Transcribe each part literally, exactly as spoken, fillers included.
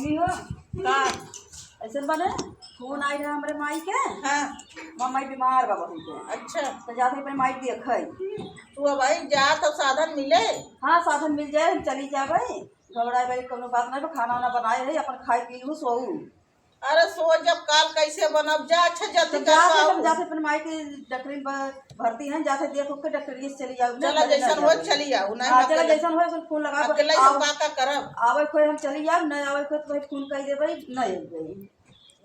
की हो? का? ऐसन बने, फोन आई रहा हमरे माई के। हाँ। माँ, माई बीमार बा बहुत। अच्छा। तो जाते अपने माई के देखै। तू अब आई जा, तो साधन मिले। हाँ, साधन मिल जाए, हम चली जाबै। घबराए वाली कौनो बात नहीं बा, खाना वाना बनाए है, अपन खाए पी लू, सोऊ। अरे सो, जब काल कैसे बनब, जा, अच्छा, जल्दी तो कर जाते पाऊ। अपन, जाते अपन माई के डॉक्टरी में ब-, भर्ती है, जाते देख उख के डॉक्टरिये से चली जाऊ, चला, नहीं, जैसन नहीं होए, जाऊ। चली जाऊ, नहीं हाँ, हम चला, अकेले, जैसन होए, अपन फोन लगा, अकेले ही आओ। हम का, का करब? आवे कोई हम चली जाऊ, नहीं आवे कोई तो भाई फोन कर देबै, नहीं अइबै।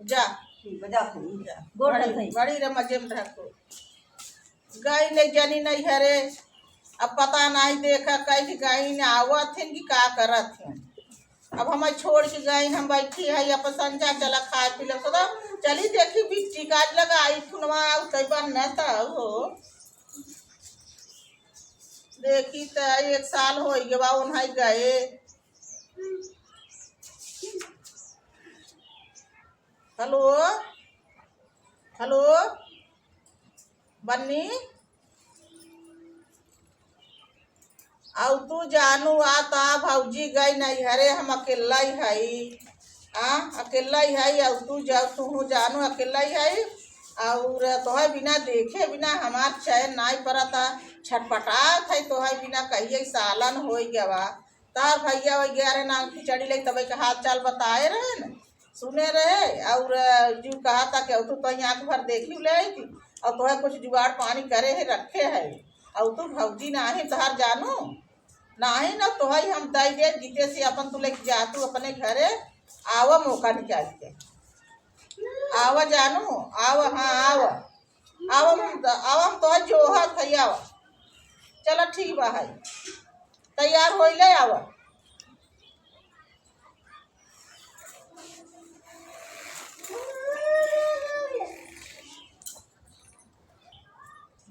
जा। ठीक बा, जात हई। जा। गोड़ बड़ी, धरत हई। बड़ी रे मजे में रह तू। गई नहीं जानी नहीं हरे, अब पता नहीं देखा कहीं गई न आवत हैं कि का करत हैं। अब हमें छोड़ के गई, हम बैठी है अपन संझा चला खाए पी ले, तो चली देखी बिट्टी काज लगा आई फुनवा आउ तै बहना त हो। देखी त एक साल हो गवा उन्हें गए। हेलो, हेलो, बन्नी, अउ तू जानू आ ता भौजी गई नैहरे, हम अकेला ही हई। आ, अकेला ही हई, अउ तू जा, तू जानू अकेला ही हई। और तोहे बिना देखे बिना हमार चैन नाई परता, छटपटात है तोहे बिना, कहिए सालन होई गवा। तार भैया वही गया रहे ना खिचड़ी ले, तबे के हाल चाल बताए रहे न, सुने रहे। और जू कहा था कि तू तो आँख भर देखी ले आई थी, और तोहे कुछ जुगाड़ पानी करे है, रखे है, और तू भौजी नाही तहार जानू, नाही न तोहे हम दई दे, जीते से अपन तू लेके जा, तू अपने घरे आवा, मौका निकाल के आवा जानू, आवा, हाँ, आवा, आवा हम, आवा हम तोहे जोहत है, आवा। चला ठीक बा है, तैयार होई ले आवा।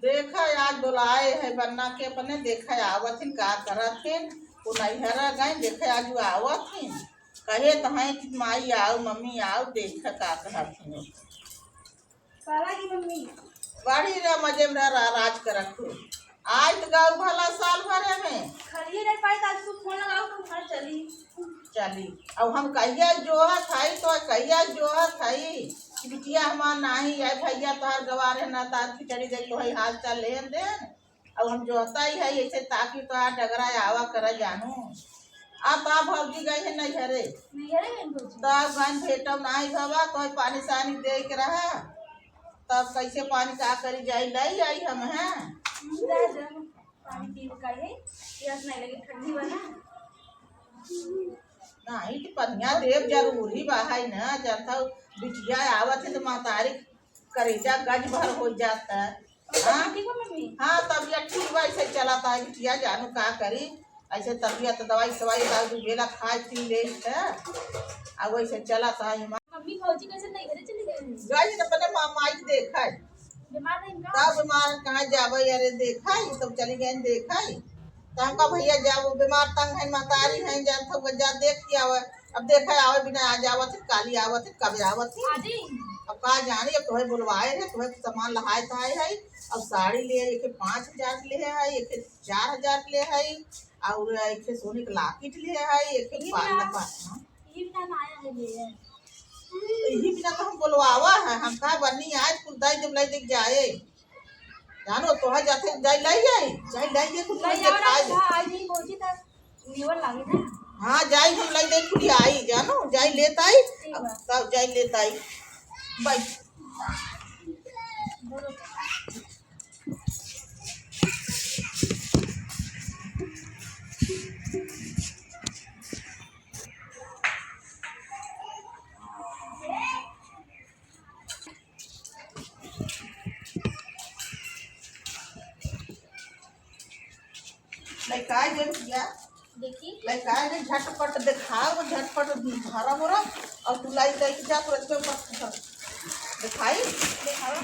देखा आज बुलाए है बन्ना के अपने, देखा आवत हिन का करत हिन, वो नैहरा गए, देखा आज वो आवत हिन, कहे तो हैं कि माई आओ, मम्मी आओ, देखा का कहत हिन। काला की मम्मी। बड़ी रे मजे में रह, रह, राज करत हो। आज तो गाँव भला साल भरे में। खड़िए नहीं पाई, तो आज तू फोन लगाओ, तो घर चली। चली। अब हम कहिया जोहत हई, तो कहिया जोहत हई कि बिटिया हमार नाही है, भैया तोहार गवार है ना, तार खिचड़ी दे, तोहई हाल चाल लेन देन। अब हम जोहता ही है, ऐसे ताकि तो आ डगरा आवा करा जानू। आ तो आ भौजी गई है नैहरे। नैहरे गई भौजी? तो आ गई भेटब नाही भवा, तो पानी सानी दे के रहा। तब कैसे पानी का करी जाई, लाई आई हम हैं। हम्म, जा, जा, पानी पीबे का है, प्यास नहीं लगी, ठंडी बा ना। नाही तो पनिया देव जरूरी बा है ना, जानता हूँ, बिटिया आवत है तो महतारी करेजा गज भर हो जाता है। हाँ? ठीक बा मम्मी? हाँ, तबियत ठीक बा, ऐसे चलत है बिटिया, जानू का करी, ऐसे तबियत दवाई सवाई दारू बेला खाए पी ले है, आ वैसे चलत है हमार। मम्मी भौजी कैसे नैहरे चली गई? गई अपने मा-, माई के देखा है। बीमार नहीं का? तब बीमार कहाँ जावे, अरे देखा है, सब चली गई देखा है। तो हमका भैया जाओ, बीमार तंग है, महतारी है, जान थक जा देख के आवे। अब देखा आवे बिना, आज आवत है, काली आवत है, कब आवत है। आजी। अब का जानी, अब तोहे बुलवाए है, तोहे सामान लहाए तहाए है। अब साड़ी ले, एक पाँच हजार के ले है, एक चार हजार के ले है, और एक सोने के लाकिट ले है, एक ये पाल बिना, लपा-, हाँ। ये बिना ना आया है, ले है। तो यही बिना तो हम बुलवावा है, हम कहा बन्नी आज कुल दाई जब लाई देख जाए। जानो, तोहार जाते जाई लाई आई, जाई लाई दे कुछ लाई कुछ आ रहा खाए। था, आज ही पहुंची था, लीवर लागे था। हाँ, जाई हम लाई दे कुछ आई, जानो, जाई लेत आई। ठीक बा। तब जाई लेत आई। बाय। बोलो। लइका जे भैया, देखी। लइका जे झटपट देखाओ, झटपट भरा बोरा, और तू लाई लाई के जा, तुरंत में मत देखाई। देखाओ।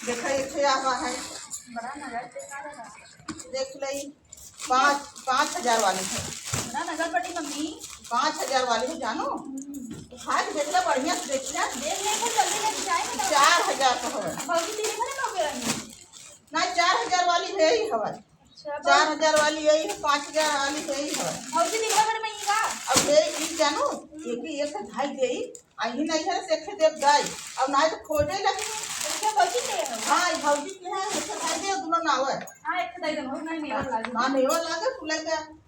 देखा, एक ठे आवा है। बड़ा नजर पे का लगा? देख लई। पाँच, पाँच हजार वाली है। ना, नगर पट्टी मम्मी। पाँच हजार वाली है, जानो। हम्म। उठा के देख ले, बढ़िया से देख ले। देख ले, फिर जल्दी लेके जाए ना। चार हजार का हवे। भौजी, तीन भरे में हो गया है। ना, चार हजार वाली है ही हवे। अच्छा, चार हजार वाली यही है, पाँच हजार वाली यही है। भौजी, तीन भरे में ये अब ये ई जानू, ये भी एक धाई देई, आ ही नहीं है से एक देव दाई, अब ना तो खोजे लगे। अच्छा, भौजी के है? हाँ, ई भौजी के है, एक धाई दे, दोनों ना आवे। हाँ, एक धाई दे, बहुत नहीं मेवा लागे। हाँ, मेवा लागे, फूले के।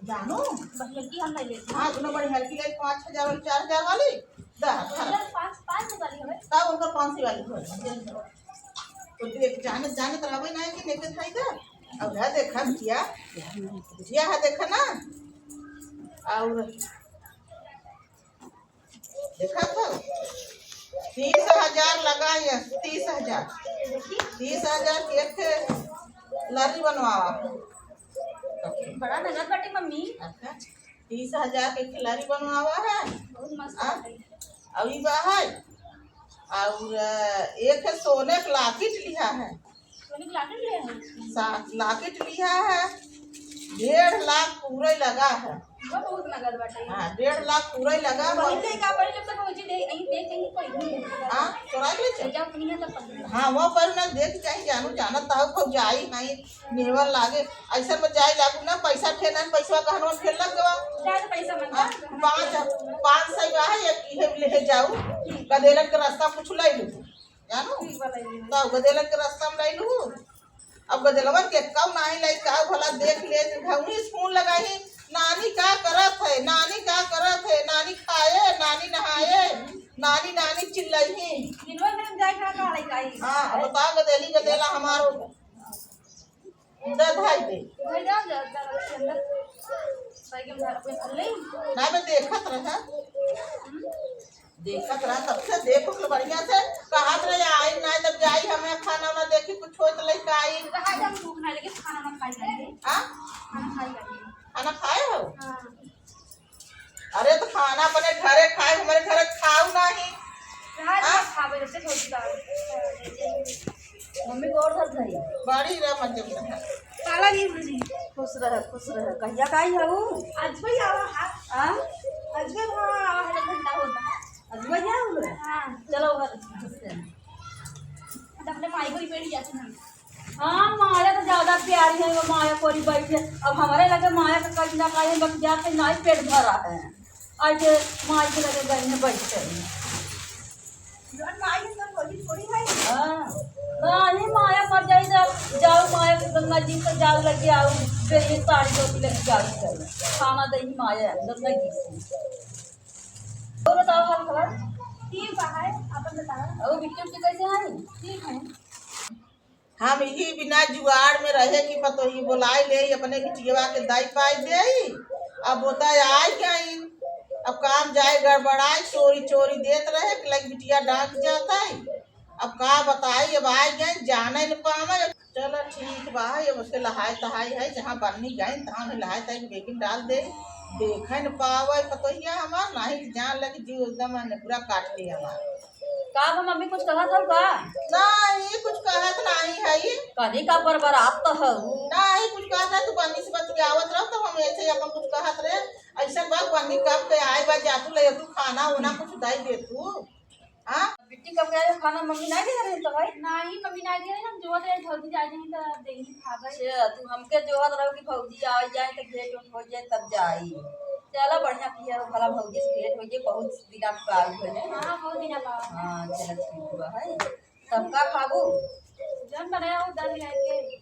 जानू? बढ़िया की हम नहीं लेते। हाँ, दोनों बड़ी हल्की ले, पाँच हजार वाली, चार हजार वाली। दा, दा। पाँच, पाँच सौ वाली हवे। तब उनका पाँच सौ वाली हो। तो देख, जाने, जाने तो रहबे ना कि लेके खाई दा। अब है देखा बिटिया, बिटिया है देखा ना। और देखा तो तीस हजार लगा ये, तीस हजार। तीस हजार के एक लरी बनवावा। बड़ा नगद बाटे मम्मी। अच्छा, तीस हजार के खिलाड़ी बनवावा है। बहुत मस्त आ, बाटे। अभी बा है। और, अ, एक है सोने के लाकिट लिहा है। सोने के लाकिट लिहा है? सा-, लाकिट लिहा है। डेढ़ लाख पूरे लगा है। वो बहुत नगद बाटे। हाँ, डेढ़ लाख पूरे लगा। वही ले का पहले तो मुझे दे, यहीं दे, कहीं कोई नहीं है। हाँ, चोरा के ले चल। जब नहीं है तब पकड़। हाँ, वो पर ना देख चाहे जानू, जानत ताऊ को जाई नहीं। नेवर लागे, ऐसा में जाए लागू ना, पैसा ठेलन, पैसा गहनवा ठेल लग गवा। जाए तो पैसा मंगा। हाँ, पाँच, पाँच सौ बा है, एक इहे ले जाऊ, गदेलन के रास्ता कुछ ले लू, जानू? ठीक बा, ले लू। तो गदेलन के रास्ता में ले लू। अब गदेलवन के कब नाही लाई, का भला देख ले, घउनी से फोन लगाई, "नानी का करत है, नानी का करत है, नानी खाए, नानी नहाए, नानी, नानी चिल्लाई।" दिनवा में हम जाए खा खा लाई काई। हाँ, अब बता गदेली गदेला हमारो। दे भाई दे। भाई जाओ, जाओ, जाओ, अंदर। भाई के अंदर अपने भर ले। ना बे, देखत रहा। हम्म? देखत रहा, तब से देखो के बढ़िया से। कहत रहे, "आई ना, तब जाई, हमें खाना वाना देखी, कुछ होत लइका आई।" रहा जब भूख ना लगे, खाना ना खाई जाएंगे। हाँ? खाना खाई जाएंगे। खाना खाए हो? हाँ। अरे, तो खाना अपने घरे खाए, हमारे घरे खाऊ नाही। हाँ, हाँ? खावे जब से छोटी बात। मम्मी को और धर धरी। बड़ी रह मत जब तक। काला नहीं भूजी। खुश रह, खुश रह। कहिया का आई हऊ? आज भी आवा है। हाँ? आज भी वहाँ आवा है, घंटा होता है। आज भी आवा है? हाँ। चलो, घर से। तो अपने माई को ही बैठ जाते हैं। हाँ, माया तो ज्यादा प्यारी है, वो माया कोरी बैठी है। अब हमारे लगे माया का कहीं ना कहीं बतिया के नाई पेट भरा है। आज माई के लगे गई है बैठ के। जौन माई है, सब कोई थोड़ी है। हाँ। नहीं, माया मर जाई तो जाओ माया के गंगा जी से जाओ लगे आओ, फिर ये साड़ी धोती लगे जाओ चलो। खाना दही माया है, गंगा जी से। और बताओ हाल खबर? ठीक बा है, अपन बताओ। और बिट्टू की कैसे है? ठीक है। हम यही बिना जुआड़ में रहे कि पतोही बोलाई ले, अपने बिटियवा के दाई पाई दे। अब होता आई गई, अब काम जाए गड़बड़ाई, चोरी चोरी देत रहे कि लग बिटिया डाक जाता है। अब का बताई, अब आई गई, जाने न पावे। चलो ठीक बा, अब उसके लहाई तहाई है, जहाँ बन्नी गई तहाँ में लहाई तहाई के बेकिन डाल दे, देखे न पावे पतोहिया हमार, नहीं तो जान लगे जीव एकदम ने पूरा काट ले हमार। का हो मम्मी, कुछ कहत हऊ का? नाही, कुछ कहत नाही है। कनी का बरबरात तो हऊ। नाही, कुछ कहत नाही, तू बन्नी से बतियावत रहो, तो हम ऐसे ही अपन कुछ कहत रहे। ऐसा बा, बन्नी कब के आए बा, जा तू ले तू खाना उना कुछ दे दे तू। हाँ? बिट्टी कब के आए, खाना मम्मी नाही दे रही तो भाई? नाही, मम्मी नाही दे रही, हम जोत रहे, भौजी जा रही तो देंगी खावे। अच्छा, तू हमके जोहत रहो कि भौजी आ जाए तो भेंट उठ हो जाए तब जाई। चला बढ़िया किया हो, भला भौजी से भेंट हो गई, बहुत दिना बाद भले। हाँ, बहुत दिना बाद। हाँ, चला ठीक हुआ है। तब का खाबू? जौन बनाया हो, दल लेके।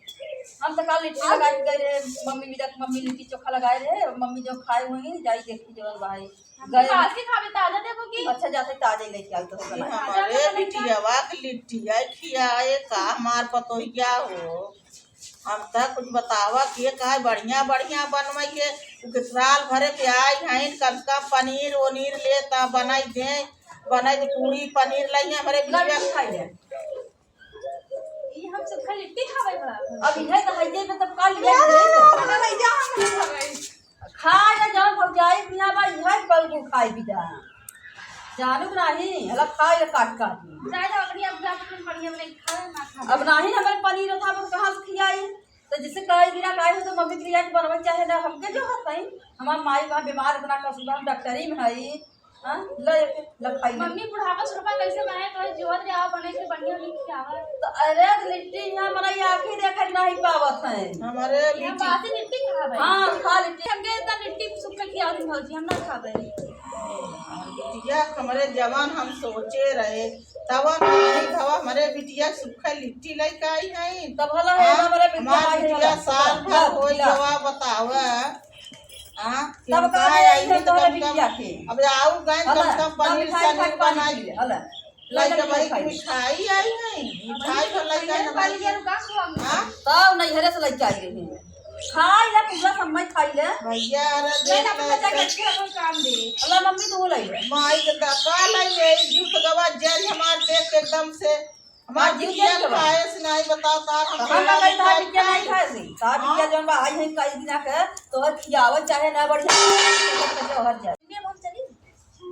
हम तो कल लिट्टी लगा के गए रहे, मम्मी भी रख, मम्मी लिट्टी चोखा लगाए रहे, मम्मी जो खाए हुई, जाई देखी जवन भाई। हम गए। तो आज के खावे, ताजा देबो की? अच्छा, जाते ताजे लेके आल तो। हमारे बिटियावा के लिट्टी आई खियाए का हमार पतोहिया हो। हम त कुछ बतावा के का है, बढ़िया बढ़िया बनवाई है। उ के साल भरे के आई हैं, कम से कम पनीर ओनीर ले त बनाई दे, बनाई दे, पूरी पनीर लाई है, हमरे बिटिया खाई है। ई हम सब खा लिट्टी खावे बा। अब इहे त हइये में तब का लिया के दे दो। पता नहीं जा हम नहीं खावे। खाए ना जाओ भौजाई, बिना बा इहे बलगु खाई बिदा। जानू के नाही, हला खाए ले काट काट। जाए जाओ अपनी अब जाके तुम बढ़िया बनाई खाए ना खाए। अब नाही हमारे पनीर था, अब कहाँ से खियाई? तो जिसे कहे बिना कहे हो तो मम्मी के लिए बनवे चाहे ना, हमके जो होता है, हमार माई वहाँ बीमार इतना कसुर, हम डॉक्टरी में है। हाँ, ले, ले खाई ले। मम्मी बुढ़ापा सुढ़ापा कैसे बनाए, तो जोहत रे आवा बने के बढ़िया लिट्टी खियावा। तो अरे, तो लिट्टी यहाँ मना ये आँखें देखे नहीं पावत है। हमारे यहाँ लिट्टी। बासी लिट्टी खावे। हाँ, खा लिट्टी। हमके इतना लिट्टी सुख के भौजी, हम ना खाबे। बिटिया, हमरे जवान हम सोचे रहे, तब हम नहीं खावा, हमरे बिटिया सूखा लिट्टी लेके आई है। तब भला है, हाँ, हमरे बिटिया हमार आई है, बिटिया भला। साल भर ला, होई ला। गवा, बतावा। हाँ, तब का आई है, तो तोहरे बिटिया के। अब आऊ गए, हला, तब तब पनीर मिठाई सनीर खाई पानी बनाई। पी ले, हला। लइका भाई के मिठाई आई है, मिठाई तो लइका है ना भाई। हाँ? तब नैहरे से लइका आई रही है। खाई ले, पूरा समय खाई ले। भैया, अरे ले ना, देख अपना ले। जाके अच्छे अपन काम दे। अल्लाह, मम्मी, तू लाई ले। माई के दका लाई ले, गिफ्ट गवा जेल हमार देख के एकदम से। हमार हाँ, गिफ्ट बिटिया जेल गवा। खाए से नहीं बताओ तार हम तो हम ना खाई, तार बिटिया नहीं खाए से। तार बिटिया हाँ। जौन बा, आई है कई दिना के, तोहर खियावल चाहे ना बढ़िया, तोहर जाए।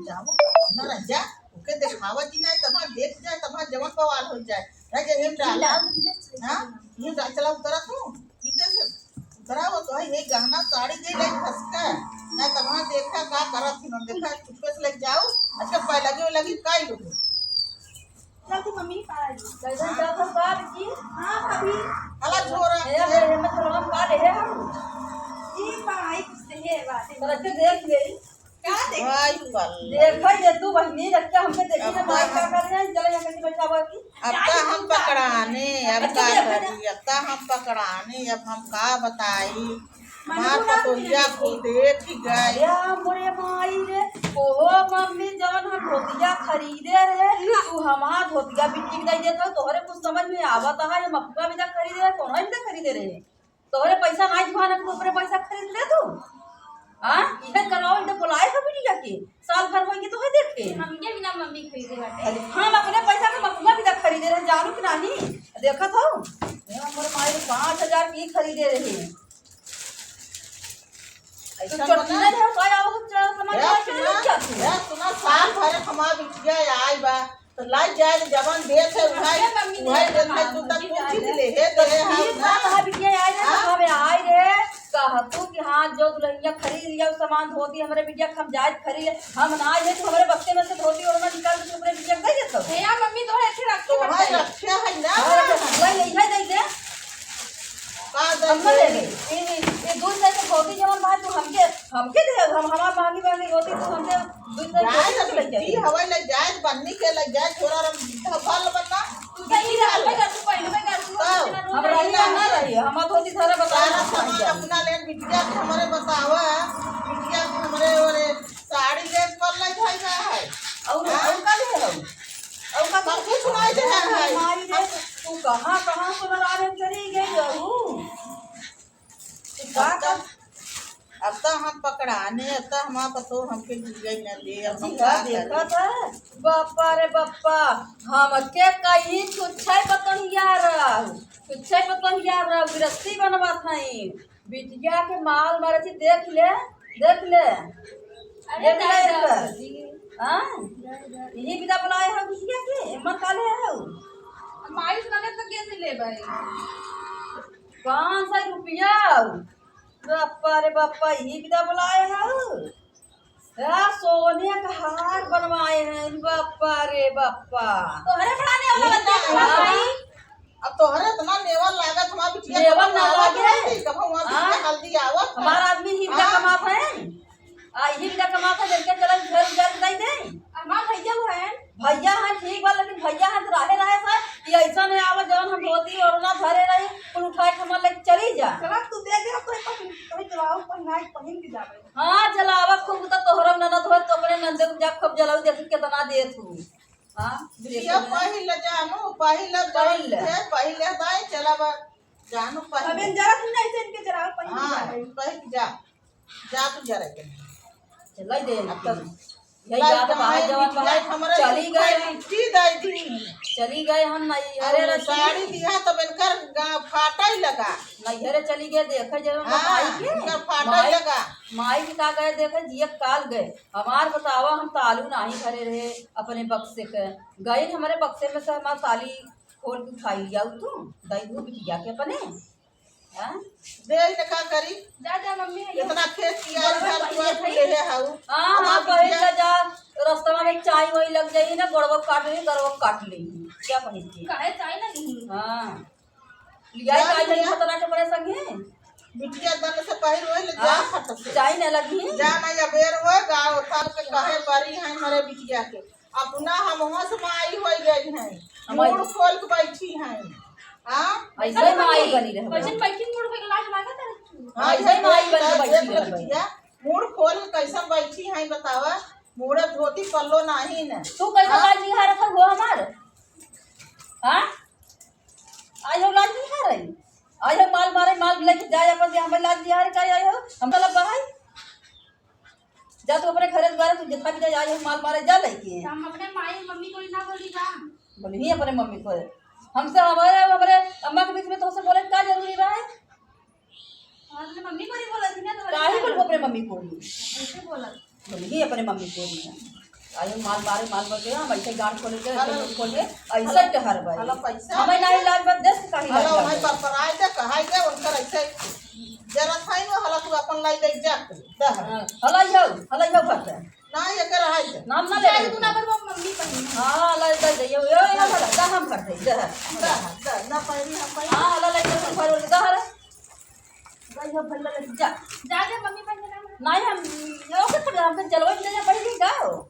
जाओ, ना रह जा, ओके देखावा जी ना, तब देख जाए, तब जवन बवाल हो जाए। रह जा, ये डाला। हाँ? ये डाल, चला उतरा तू, इधर से उतरा वो तो है, ये गहना साड़ी दे रही फंसका, ना तब देखा का करत थी, ना देखा चुप्पे से लेके जाओ, अच्छा पहले लगे, लगे काई लोग। चल तू मम्मी पास। कैसे जात हो बाप जी? हाँ भाभी। हला झोरा। ए, ए, ए, मतलब हम का ले हम? ई पाई कुछ है बात। पर अच्छे देख ले। का देख? भाई पल्ला। देखा ये तू बहिनी रख के हमके देखी ना, अब माई का कर रहे हैं, चले यहाँ कहीं बैठा हुआ की। अब का हम पकड़ाने, अब अच्छा, का देखा करी, अब का हम पकड़ाने, अब हम का बताई? हमार पतोहिया खुद देख गई। या मोरे माई रे, ओहो मम्मी, जवन हम धोतिया खरीदे रहे, तू हमार धोतिया बिट्टी के दे देत हो, तोहरे कुछ समझ में आवत है, हम अपुआ बिदा खरीदे रहे, कौन बिदा खरीदे रहे? तोहरे पैसा ना जुआन है, तू अपने पैसा खरीद ले तू। हाँ, इधर कराओ, इधर बुलाए हो बिटिया के, साल भर होई के तोहे देखे। हमके बिना मम्मी खरीदे बाटे। अरे, हम अपने पैसा के मकुआ बिदा खरीदे रहे, जानू कि नहीं? देखत हो, ये हमरे माई पाँच हजार की खरीदे रहे। तू ऐसा चोटिया बता। जो पाया वो च-, समझ ए, में सुना, क्या तू? ए, सुना, साल भर हमार बिटिया आई बा, तो लाई जाए, जवन देत है, उहाई, ये मम्मी उहाई देत है, तू तक कुछ चीज ले, हे दे, ये हाँ, बात है, बिटिया आई रे, हाँ? तो हमें आई रे, कहतू कि हाँ, जो दुल्हनिया खरीद लिया, उ सामान धोती हमरे बिटिया के हम जाए खरीद ले, हम ना आए, तू हमरे बक्से में से धोती ओढ़ना निकाल के तू हमरे बिटिया के दे देत हो। हे यार, मम्मी, तोहरे अच्छे रखे तो भाई बा। रखे है ना? हाँ, रखे, लाई, ले, इहे दे दे। का दे हम ना दे? लेबे। ई, ई, ई दूध जैसे धोती जवन बा, तू हमके, हमके दे, हम, हमार महंगी, महंगी धोती, तू हमके दूध जैसे जाए धोती ना, लग जाए। बिट्टी हवाई लग जाए, बन्नी के लग जाए, थोड़ा रम भल बन्ना, तू तो ई बिट्टी रहबे हवाई। कर, तू पहनबे कर, तू तो इतना दूर हम नहीं रही ना, ना रही, हमार धोती धरे बता सारा ना सामान जाए। अपना ले, बिटिया के हमरे बतावा, बिटिया के हमरे ओरे साड़ी ले पर ले जाए ना है। और, हाँ? और का ले हो? और का सब कुछ नहीं दे है। हमारी रे, तू कहाँ, कहाँ से बना रहे चली गई रहू? अब तो, अब तो हम पकड़ाने, अब तो हमार पतोह हमके गिरे न दे, अब हम जी, का हाँ, करी? देखत है। बापा रे बापा, हमके कहीं छुच्छे पतोहिया रहू, छुच्छे पतोहिया रहू, गृहस्थी बनवत हई। बिटिया के माल मरची देख ले, देख ले। अरे देख ले दादा इनकर। जी। हाँ? दादा। यही बिदा बुलाए हो बिटिया के, हिम्मत का ले हो? मालिश करे तो कैसे लेबै? पाँच सौ रुपया। बाप्पा रे बाप्पा, ई बिदा बोलाए हऊ। या सोने का हार बनवाए हैं, बाप्पा रे बाप्पा। तोहरे बड़ा नेवा ई लगता है, ना, भाई। अब तोहरे इतना नेवा लागत, हमार बिटिया नेवा कब ना आवत लागे। है, कब हमार बिटिया हाँ? हल्दी आवत है। हमार आदमी ही बिदा हाँ? कमात है। आ, यही बिदा कमात है, लड़के चलन घर उजाड़ के दे दे। हमार भैया वो है। भैया है, ठीक बा, लेकिन भैया है तो राहे राहे से, ये ऐसा नहीं आवा, जवन हम धोती ओढ़ना धरे रही, कुल उठाए के हमार लेके चली जा। चला, तू दे दे, कोई पहन, कोई जलाओ, पहनाए, पहन के जावे। हाँ, जलावा खूब, तो तोहरा ननद हो, तो अपने ननद को जा खूब जलाऊ, देखी कितना देत हूँ। हाँ, बिटिया देखो ना। पहिल जानू, पहिल पहिल। जानू, पहिल दाई, चला बा, जानू पहिल। अबे जरा सुन, ऐसे इनके जलाओ, पहन के हाँ, जावे। पहन के जा। जा तू जरा के। चलाई दे अब तो इनकी। यही लाई जात तो बाहर है, जवन बिटिया बाहर हमरे चली सुखा गए। लिट्टी दे दी। चली गए हम नहीं, अरे और रश्मि। साड़ी दिया तब इनकर गा-, फाटा ही लगा। नैहरे चली गए, देखे जब हाँ, माई के। इनकर फाटा ही माई, लगा। माई के का गए देखे, जिए काल गए। हमार बतावा, हम तालू नाही भरे रहे अपने बक्से के। गए हमरे बक्से में से हमार ताली खोल के उठाई लिया तू, दई दू बिटिया के अपने। हाँ? दे, इन्हें का करी? जा, जा, मम्मी, है, इतना खेत किया, गोड़वा घर दुआर पहिले कुल है। लेहे हऊ। हाँ, अब हाँ, आप पहिले बिटिया जा, रस्तवा में चाई वाई लग जाई ना, गोड़वा काट लेई, गरवा काट लेई। क्या कही थी? काहे चाई ना ली? हाँ। लिया जा, चाई नहीं लिया। खतरा के परे संगे। बिटिया दन से पहिर होई ले जा हाँ, फट से। जाई ना लगी। जा ना अबेर होए, गाँव थार के कहे बरी है मरे बिटिया के। अपना हम होश में आई होई गई है। हमारी मुड़ खोल के बैठी है। हाँ? ऐसे माई बनी रहे। कैसे बैठी मुड़ खोल के लाज लागत है? हाँ, ऐसे माई बनी बैठी रहे। बिटिया, मुड़ खोल के कैसे बैठी है बतावा? मुड़े धोती पल्लो नाही न। तू कैसे हाँ? लाज निहारत हो हमार? हाँ? आज हम लाज निहारे। आज हम माल मारे, माल लेके जाए अपन, हमें लाज निहारे का आए हो? हम तो लब्बा है। जा तू अपने घरे द्वारे, तू जितना भी जाए, आज हम माल मारे, जा लेके। हम अपने माई मम्मी को ना बोली जा। बोली ही अपने मम्मी को। हमसे हमारे, हमारे अम्मा के बीच में तोसे बोले का जरूरी बा है? हाँ, अपने मम्मी को नहीं बोला थी ना, तो काहे बोलबो अपने मम्मी को? ऐसे बोला। बोली ही अपने मम्मी को नहीं। आयो माल मारे, माल मार के, हम ऐसे गांठ खोल के, ऐसे मुंह खोल के, ऐसे टहर भाई। हला पैसा हमें नहीं लाज बात, देश के काहे लाज बात? हमें परपराए दे, कहाई दे, उनकर ऐसे जरा था ही ना, हला तू अपन लाई दे जा, दे। हाँ, हला यो, हला यो भर दे। ना, ये कर रहा है। नाम ना ले ले। तू ना पर वो मम्मी पर। हाँ, ला दे दे, यो, यो, यो, भर दे, दा हम भर दे, दे। दा, दा, ना पहली हम पहली। हाँ, ला ले, तू भर दे, दा रे। भाई, हम भर ले, जा। जा दे, मम्मी पर नाम। नहीं, हम, यो के पर हम जलवा दे पहली गाओ।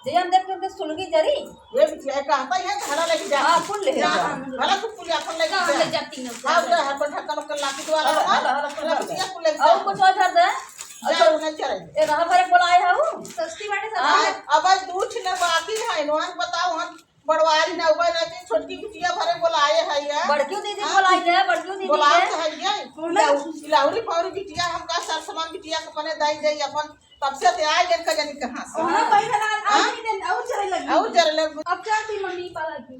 जे हम देख के सुलगी जरी। ये बिटिया कहता है, हला लेके जा। हाँ, कुल ले जा। जा। हला तू कुल अपन लेके जा। ले जा, तीनों। हाँ, जा, अपन ढक्कन ओक्कन लाके द्वारा हला, हला, हला, हला, बिटिया कुल लेके जा। और कुछ और धर दे। जा, अच्छा, उन्हें चढ़ाई। ए, कहाँ भरे बोलाए है वो? सस्ती बाटे सब। हाँ, अब आज दूछ न बाकी है, नोहन बताओ, हम बड़वारी न उबे न, छोटकी बिटिया भरे बोलाए है या। बड़की दीदी हाँ, बोलाई है, बड़की दीदी बोलाए के। तो है ये। कौन है? लाहुरी फाहुरी बिटिया, हमका सर समान बिटिया के अपने दाई जाई अपन तब से ते आए गए का जानी कहाँ से। ओना हाँ। पहिला लाल हाँ? आज के दिन और चले लगी। और चले लगी। अब चलती मम्मी पाला की।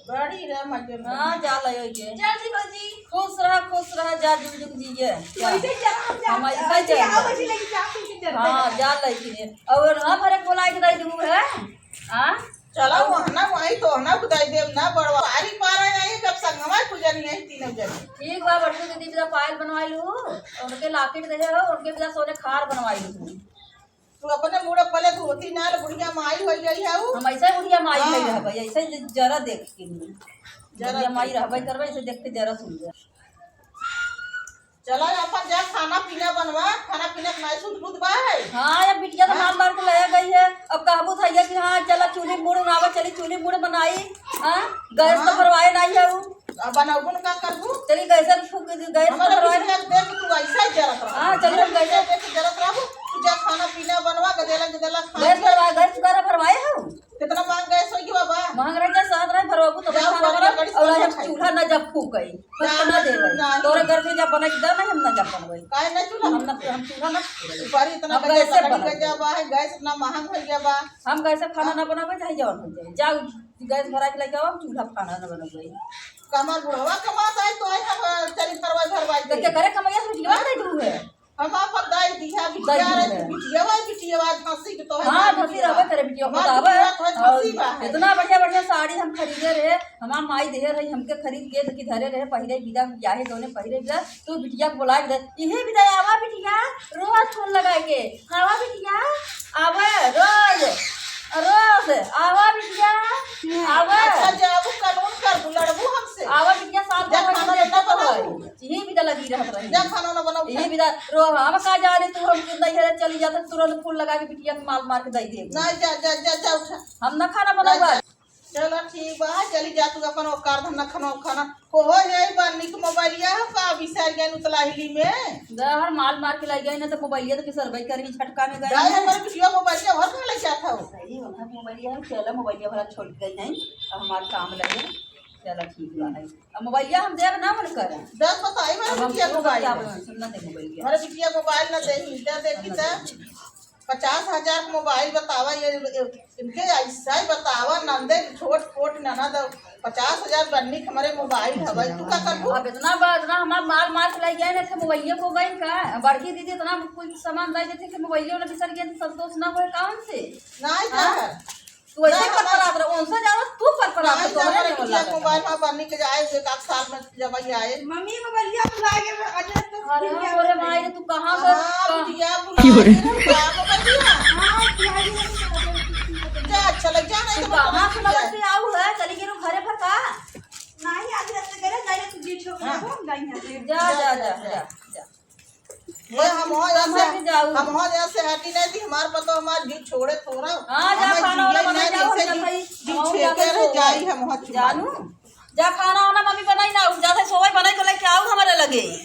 बड़ी रे मजे में। हाँ, जा ले ओई के। चल जी भौजी। खुश रहा, खुश रहा, जा जुग जुग जिए। वैसे ही चला हम जा। हम ऐसे ही अभी चला। आओ, वैसे लेके जा, फिर के चलते हाँ, हैं। जा ले के। और हाँ, भरे बोला के दे दूँ है। हाँ? चला, वहना वही तो, वहना बुदाई देव ना बड़वा। पारी पारा यही जब संगमा पूजन यही तीनों जने। ठीक बा, बड़की दीदी बिदा पायल बनवाई लू, उनके locket दे हो, उनके बिदा सोने खार बनवाई लू। तू अपने मुड़े पले धोती नाल बुढ़िया माई होई गई है उ। हम ऐसे बुढ़िया माई हाँ। होई रहबे, ऐसे ज-, जरा देख के नहीं। जरा बुढ़िया माई देख। रहबे करबे, ऐसे देख के जरा सुन जा। चला अपन जा खाना पीना बनवा, खाना पीना के नाई सुध बुध बा है। हाँ, ये बिटिया तो हाँ। मार मार के ले गई है। अब कहबू थैया कि हाँ, चला चूल्ही मुड़ बनावा, चली चूल्ही मुड़ बनाई। हाँ, गैस तो हाँ। भरवाए नहीं है उ। अब बनौबो न का करबू? चली गैस फूक, गैस हमारा भरवाए। बिटिया के देख तू ऐसा ही जरत रहा। हाँ, चली हम गैस देख के जरत रहबू। तू जा खाना पीना बनवा, गदेला गदेला खा गैस के। भरवाए, गैस वगैरह भरवाए हो? कितना महंग गैस हो गया बाबा? महंग रह जाए, सात रह भरवाबू तो जाओ, खाना बना, बड़ी और आज हम खाई। चूल्हा न जब फूकई। फूक ना देबै। नहीं। तोरे घर में जब बना के दे ना, हम ना जब बनबै। काहे ना चूल्हा? हम ना, हम चूल्हा ना फूकबै। सुपारी इतना हम गैस गैसे पकड़ बनबै। के जाबा है, गैस इतना महंग हो गया बा। हम गैसे खाना हाँ। ना बनाबै, चाहे जवन हो जाए। जाओ, गैस भरा के लेके आओ, हम चूल्हा खाना ना बनबै। कमर बुढ़वा कमात आई तो आई हम चली भरवाई भरवाई तो के। क्या करे कमैया से बिटिया हाँ? नहीं दू है? हम आपन दाई दिया दाई बिटिया रे, दिया। बिटिया भाई बिटिया भाई धसी के तो है हाँ, ना धसी बिटिया। रहबे करे बिटिया हमार बतावे। बिटिया तो है और धसी बा है। इतना बढ़िया बढ़िया साड़ी हम खरीदे रहे, हमार माई देहे रही हमके खरीद के कि धरे रहे, पहिरे बिदा बियाहे दोने पहिरे बिदा, तू बिटिया के बोला के दे, इहे बिदा आवा बिटिया, रोज फोन लगाए के, आवा बिटिया, आवे रोज, रोज, आवा बिटिया, आवे। अच्छा जाबू कानून करबू, लड़बू हमसे। आवा बिटिया साथ जा में खाना बैठ के लेना खाओ। बनाऊ। यही बिदा लगी रहत रही। जा खाना ना बनाऊ, यही खा। बिदा रो, हम का जाने तू हम नैहरे चली जात, तुरंत फोन लगा के बिटिया के माल मार के दे दे। नहीं, जा, जा, जा, जा, उठा। हम ना खाना जा, बनावा। जा। चलो ठीक बा, चली जा तू अपन ओकार धंधा खाना खाना। कोहो यही बा निक मोबाइलिया हो का बिसर गए उतलाहिली में। दहर माल मार के लाई गई ना तो मोबाइलिया तो बिसरबे करी झटका में गई जा ना। हमारे बिटिया मोबाइलिया भर में ले जात हो। सही हो, मोबाइलिया है, चलो मोबाइलिया भरा छोड़ के गई नहीं, अब हमार काम लगे। चलो ठीक बा है। अब मोबाइलिया हम देब ना मन करे। दस बताई अब मेरे हम बिटिया को मोबाइल। क्या बोलूं, सुन ना दे मोबाइलिया। मेरे बिटिया मोबाइल ना दे ही, दे देखी ना तो दे। पचास हजार के मोबाइल बतावा, ये, ये, इनके ऐसा ही बतावा, नंदे छोट छोट ननद, पचास हजार बन्नी के हमारे मोबाइल हवे, तू का करबू? अब इतना बा, इतना हमार मार मार के ले गए ना, थे मोबाइलिया को गई का? बड़की दीदी इतना कुछ सामान दे देते कि मोबाइलिया ना बिसर गए, तो संतोष ना होए काम से? नहीं हाँ? कर। तू ऐसे नहीं, परपरात रह, उनसे ज्यादा तू परपरात रह, नहीं, तोहरे हमारे नहीं बिटिया बोला मोबाइल था। में बनी के जाए, एक आध साल में जब आई आए। मम्मी, मोबाइलिया भुला गए, अजय तो अरे भूल गया मोरे मोबाइल। माई रे, तू कहाँ से हाँ, कहाँ बिटिया भुला गए, क्या मोबाइलिया? हाँ, भुला गए, भुला गए। जा, अच्छा लग जा, नहीं तू तो कहाँ से बिटिया। लगा के आऊ है? चली गेलू घरे पर का? नहीं, आज रात गए, नहीं, तू जी छोड़ हाँ। दे। जा, जा, जा, जा, जा। ये हम हो यहाँ से, हम हो यहाँ से हटी नहीं थी, हमार पतो हमार जी छोड़े थोड़ा। हाँ, जा, हमार खाना वाना बनाई, जाओ, जैसे जा भाई। जी छेके रह जाई, हम हो चुप। जानू, जा खाना वाना मम्मी बनाई ना, जाते सोवई बनाई के लेके आओ हमारे लगे।